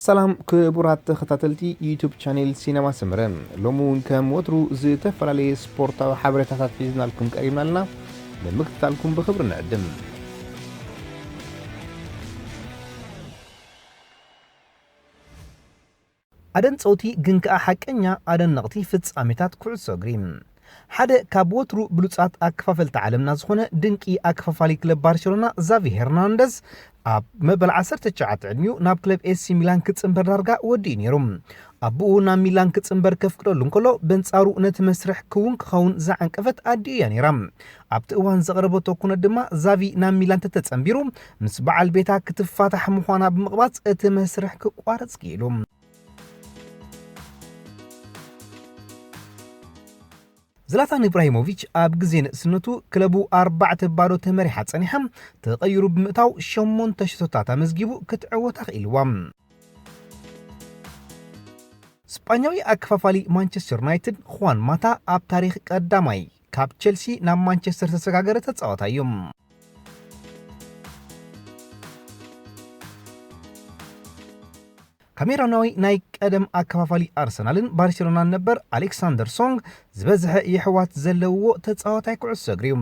ሰላም ክቡራት ተኸታተልቲ ዩቱብ ቻኔል ሲነማ ሰመረ፣ ሎሚ እውን ከም ወትሩ ዝተፈላለየ ስፖርታዊ ሓበሬታታት ሒዝናልኩም ቀሪብና ኣለና። ንምክትታልኩም ብኽብሪ ንዕድም። ኣደንጸውቲ ግን ከኣ ሓቀኛ ኣደነቕቲ ፍጻሜታት ኩዕሶ እግሪ። ሓደ ካብ ወትሩ ብሉጻት ኣከፋፈልቲ ዓለምና ዝኾነ ድንቂ ኣከፋፋሊ ክለብ ባርሴሎና ዛቪ ሄርናንደዝ ኣብ መበል ዓሰርተ ትሽዓተ ዕድሚኡ ናብ ክለብ ኤሲ ሚላን ክጽንበር ዳርጋ ወዲኡ ነይሩ። ኣቦኡ ናብ ሚላን ክጽንበር ከፍቅደሉ እንከሎ፣ በንጻሩ ነቲ መስርሕ ክውን ክኸውን ዝዓንቀፈት ኣዲኡ እያ ነይራ። ኣብቲ እዋን ዘቕረበቶ ኩነት ድማ ዛቪ ናብ ሚላን ተተጸንቢሩ ምስ በዓል ቤታ ክትፋታሕ ምዃና ብምቕባጽ እቲ መስርሕ ክቋረጽ ክኢሉ። ዝላታን ኢብራሂሞቪች ኣብ ግዜ ንእስነቱ ክለቡ ኣርባዕተ ባዶ ተመሪሓ ጸኒሓ፣ ተቐይሩ ብምእታው ሸሞንተ ሽቶታት ኣመዝጊቡ ክትዕወት ኣኽኢልዋ። ስጳኛዊ ኣከፋፋሊ ማንቸስተር ዩናይትድ ኹዋን ማታ ኣብ ታሪኽ ቀዳማይ ካብ ቸልሲ ናብ ማንቸስተር ዝተሰጋገረ ተጻዋታይ እዩ። ካሜሮናዊ ናይ ቀደም ኣከፋፋሊ ኣርሰናልን ባርሴሎናን ነበር ኣሌክሳንደር ሶንግ ዝበዝሐ የሕዋት ዘለውዎ ተጻዋታይ ኩዕሶ እግሪ እዩ።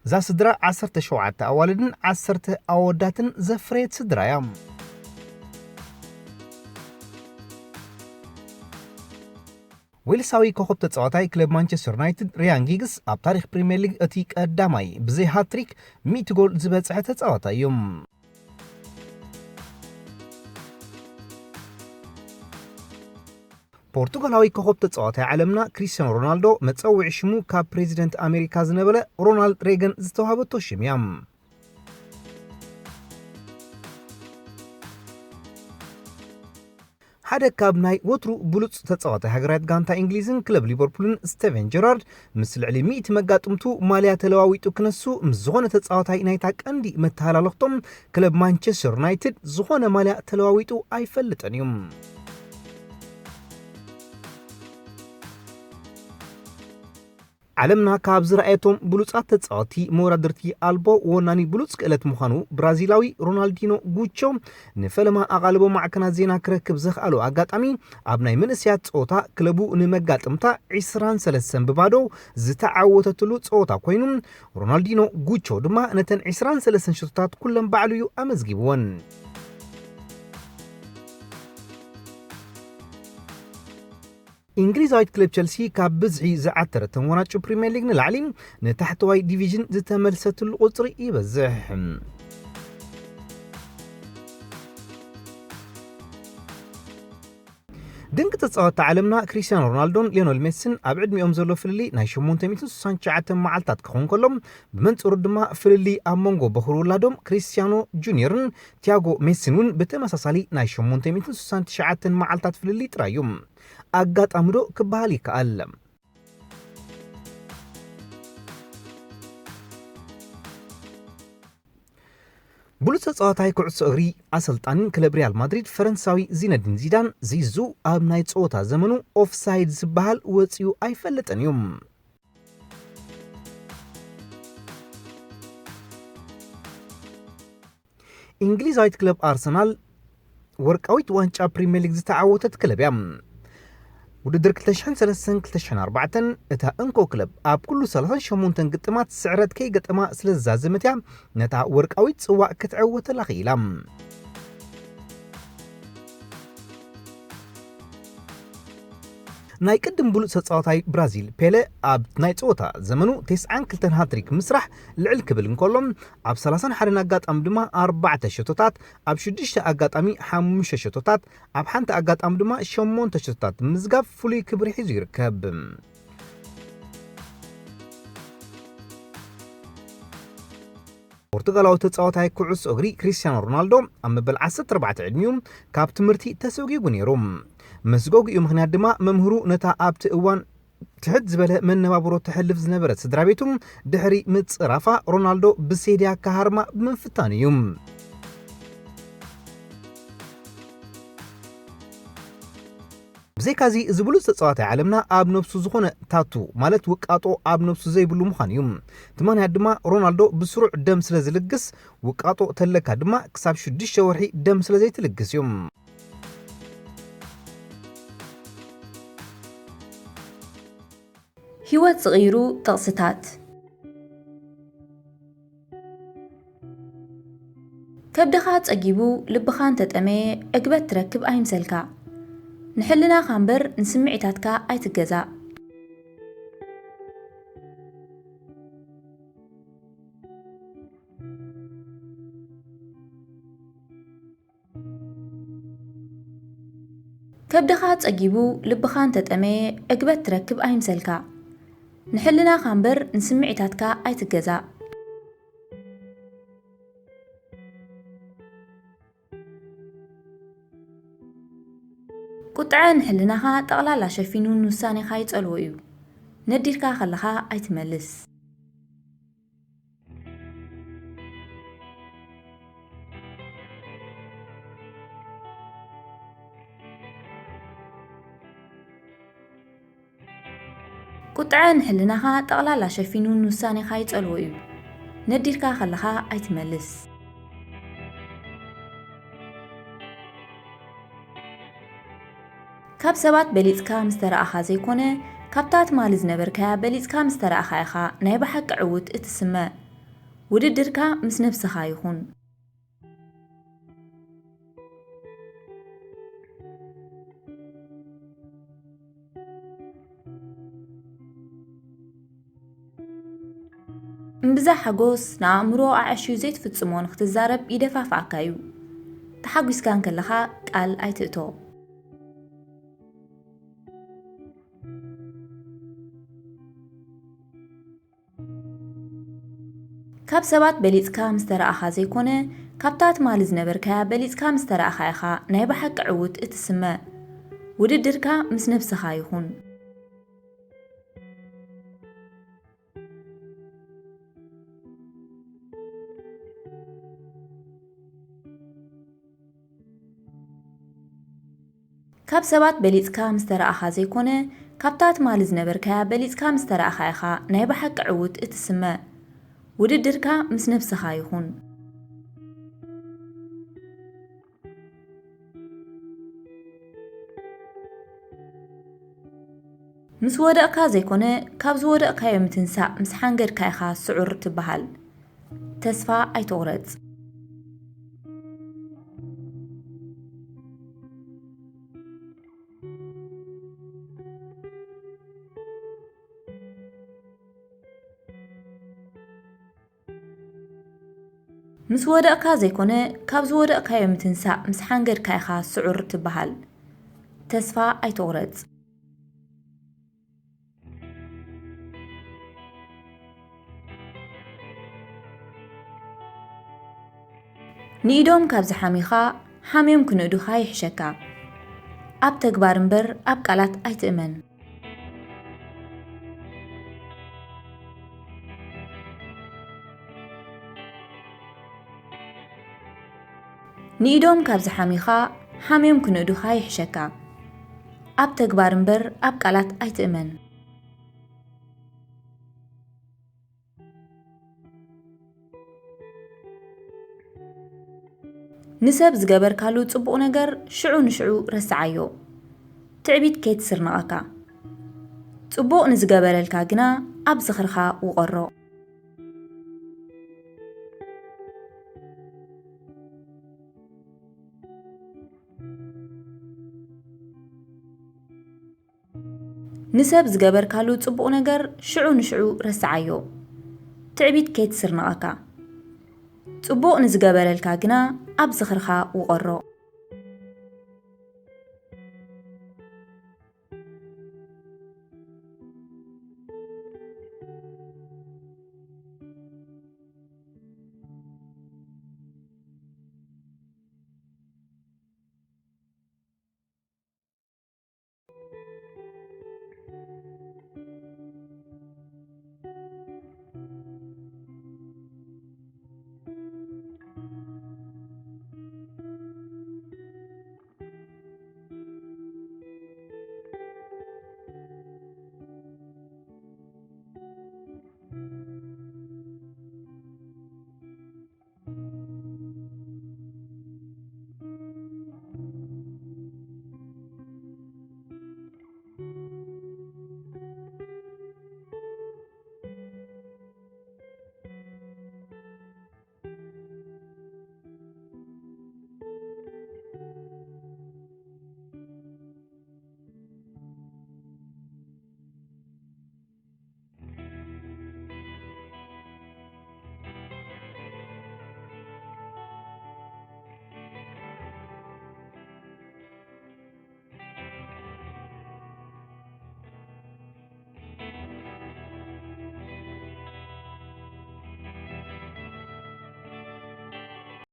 እዛ ስድራ ዓሰርተ ሸውዓተ ኣዋልድን ዓሰርተ ኣወዳትን ዘፍረየት ስድራ እያ። ዌልሳዊ ኮኸብ ተጻዋታይ ክለብ ማንቸስተር ዩናይትድ ሪያን ጊግስ ኣብ ታሪኽ ፕሪምየር ሊግ እቲ ቀዳማይ ብዘይ ሃትሪክ ሚእቲ ጎል ዝበጽሐ ተጻዋታይ እዩ። ፖርቱጋላዊ ኮኸብ ተጻዋታይ ዓለምና ክሪስቲያኖ ሮናልዶ መጸውዒ ሽሙ ካብ ፕሬዚደንት ኣሜሪካ ዝነበረ ሮናልድ ሬገን ዝተዋህበቶ ሽም እያ። ሓደ ካብ ናይ ወትሩ ብሉጽ ተጻዋታይ ሃገራዊት ጋንታ እንግሊዝን ክለብ ሊቨርፑልን ስቴቨን ጀራርድ ምስ ልዕሊ ሚእቲ መጋጥምቱ ማልያ ተለዋዊጡ ክነሱ ምስ ዝኾነ ተጻዋታይ ናይታ ቀንዲ መተሃላለኽቶም ክለብ ማንቸስተር ዩናይትድ ዝኾነ ማልያ ተለዋዊጡ ኣይፈልጥን እዩ። ዓለምና ካብ ዝረኣየቶም ብሉጻት ተጻወትቲ መወዳድርቲ ኣልቦ ወናኒ ብሉጽ ክእለት ምዃኑ ብራዚላዊ ሮናልዲኖ ጉቾ ንፈለማ ኣቓልቦ ማዕከናት ዜና ክረክብ ዘኽኣሎ ኣጋጣሚ ኣብ ናይ መንእሰያት ጸወታ ክለቡ ንመጋጥምታ ዒስራን ሰለስተን ብባዶ ዝተዓወተትሉ ጸወታ ኮይኑ፣ ሮናልዲኖ ጉቾ ድማ ነተን ዒስራን ሰለስተን ሽቶታት ኩለን ባዕሉ እዩ ኣመዝጊብወን። እንግሊዛዊት ክለብ ቸልሲ ካብ ብዝሒ ዝዓተረተን ወናጩ ፕሪምየር ሊግ ንላዕሊ ንታሕተዋይ ዲቪዥን ዝተመልሰትሉ ቁጽሪ ይበዝሕ። ድንቂ ተጻወትቲ ዓለምና ክሪስቲያኖ ሮናልዶን ሊዮነል ሜሲን ኣብ ዕድሚኦም ዘሎ ፍልልይ ናይ ሸሞንተ ሚእትን ስሳን ትሽዓተን መዓልታት ክኸውን ከሎ፣ ብመንጽሩ ድማ ፍልልይ ኣብ መንጎ በኹር ውላዶም ክሪስቲያኖ ጁኒየርን ቲያጎ ሜሲን እውን ብተመሳሳሊ ናይ ሸሞንተ ሚእትን ስሳን ትሽዓተን መዓልታት ፍልልይ ጥራይ እዩ። ኣጋጣሚ ዶ ክበሃል ይከኣል? ብሉጽ ተጻዋታይ ኩዕሶ እግሪ ኣሰልጣንን ክለብ ሪያል ማድሪድ ፈረንሳዊ ዚነዲን ዚዳን ዚዙ ኣብ ናይ ጸወታ ዘመኑ ኦፍሳይድ ዝበሃል ወጺኡ ኣይፈልጥን እዩ። እንግሊዛዊት ክለብ ኣርሰናል ወርቃዊት ዋንጫ ፕሪምየር ሊግ ዝተዓወተት ክለብ እያ። ውድድር ክልተ ሽሕን ሰለስተን ክልተ ሽሕን ኣርባዕተን እታ እንኮ ክለብ ኣብ ኩሉ ሰላሳን ሸሞንተን ግጥማት ስዕረት ከይገጠማ ስለ ዝዛዘመት እያ ነታ ወርቃዊት ጽዋእ ክትዕወተላ ክኢላ። ናይ ቅድም ብሉጽ ተጻዋታይ ብራዚል ፔለ ኣብ ናይ ጸወታ ዘመኑ ተስዓን ክልተን ሃትሪክ ምስራሕ ልዕል ክብል እንከሎ፣ ኣብ ሰላሳን ሓደን ኣጋጣሚ ድማ ኣርባዕተ ሸቶታት፣ ኣብ ሽዱሽተ ኣጋጣሚ ሓሙሽተ ሸቶታት፣ ኣብ ሓንቲ ኣጋጣሚ ድማ ሸሞንተ ሸቶታት ብምዝጋብ ፍሉይ ክብሪ ሒዙ ይርከብ። ፖርቱጋላዊ ተጻዋታይ ኩዕሶ እግሪ ክሪስቲያኖ ሮናልዶ ኣብ መበል ዓሰርተ ኣርባዕተ ዕድሚኡ ካብ ትምህርቲ ተሰጒጉ ነይሩ። መስጎጊኡ ምኽንያት ድማ መምህሩ ነታ ኣብቲ እዋን ትሕት ዝበለ መነባብሮ ተሕልፍ ዝነበረት ስድራ ቤቱ ድሕሪ ምጽራፋ ሮናልዶ ብሴድያ ክሃርማ ብምፍታኑ እዩ። ብዘይካዚ እዚ ብሉጽ ተጻዋታይ ዓለምና ኣብ ነብሱ ዝኾነ ታቱ ማለት ውቃጦ ኣብ ነብሱ ዘይብሉ ምዃኑ እዩ። እቲ ምኽንያት ድማ ሮናልዶ ብስሩዕ ደም ስለ ዝልግስ፣ ውቃጦ ተለካ ድማ ክሳብ ሽዱሽተ ወርሒ ደም ስለ ዘይትልግስ እዩ። ህይወት ዝቕይሩ ጥቕስታት። ከብድኻ ጸጊቡ ልብኻ እንተጠመየ ዕግበት ትረክብ ኣይምሰልካ። ንሕልናኻ እምበር ንስምዒታትካ ኣይትገዛእ። ከብድኻ ጸጊቡ ልብኻ እንተጠመየ ዕግበት ትረክብ ኣይምሰልካ። ንሕልናኻ እምበር ንስምዒታትካ ኣይትገዛእ። ቁጥዐ ንሕልናኻ ጠቕላላ ሸፊኑ ንውሳኔኻ ይጸልዎ እዩ። ነዲድካ ከለኻ ኣይትመልስ። ቁጥዐ ንሕልናኻ ጠቕላላ ሸፊኑ ንውሳኔኻ ይጸልዎ እዩ። ነዲድካ ከለኻ ኣይትመልስ። ካብ ሰባት በሊጽካ ምስ ተረኣኻ ዘይኮነ፣ ካብታ ትማሊ ዝነበርካያ በሊጽካ ምስ ተረኣኻ ኢኻ ናይ ብሓቂ ዕዉት እትስመ። ውድድርካ ምስ ነብስኻ ይኹን። እምብዛ ሓጎስ ንኣእምሮ ኣዐሽዩ ዘይትፍጽሞ ንኽትዛረብ ይደፋፍኣካ እዩ። ተሓጒስካ እንከለኻ ቃል ኣይትእቶ። ካብ ሰባት በሊጽካ ምስ ተረኣኻ ዘይኮነ፣ ካብታ ትማሊ ዝነበርካያ በሊጽካ ምስ ተረኣኻ ኢኻ ናይ ብሓቂ ዕዉት እትስመ። ውድድርካ ምስ ነብስኻ ይኹን። ካብ ሰባት በሊጽካ ምስ ተረኣኻ ዘይኮነ፣ ካብታ ትማሊ ዝነበርካያ በሊጽካ ምስ ተረኣኻ ኢኻ ናይ ብሓቂ ዕዉት እትስመ። ውድድርካ ምስ ነብስኻ ይኹን። ምስ ወደቕካ ዘይኮነ፣ ካብ ዝወደቕካዮ ምትንሳእ ምስ ሓንገድካ ኢኻ ስዑር ትበሃል። ተስፋ ኣይትቑረጽ። ምስ ወደቕካ ዘይኮነ፣ ካብ ዝወደቕካዮ ምትንሳእ ምስ ሓንገድካ ኢኻ ስዑር ትበሃል። ተስፋ ኣይትቑረጽ። ንኢዶም ካብ ዝሓሚኻ፣ ሓምዮም ክንእዱኻ ይሕሸካ። ኣብ ተግባር እምበር ኣብ ቃላት ኣይትእመን። ንኢዶም ካብ ዝሓሚኻ፣ ሓምዮም ክንእዱኻ ይሕሸካ። ኣብ ተግባር እምበር ኣብ ቃላት ኣይትእመን። ንሰብ ዝገበርካሉ ጽቡቕ ነገር ሽዑ ንሽዑ ረስዓዮ። ትዕቢት ከይትስርንቐካ። ጽቡቕ ንዝገበረልካ ግና ኣብ ዝኽርኻ ውቐሮ። ንሰብ ዝገበርካሉ ጽቡቕ ነገር ሽዑ ንሽዑ ረስዓዮ። ትዕቢት ከይትስርንቐካ። ጽቡቕ ንዝገበረልካ ግና ኣብ ዝኽርኻ ውቐሮ።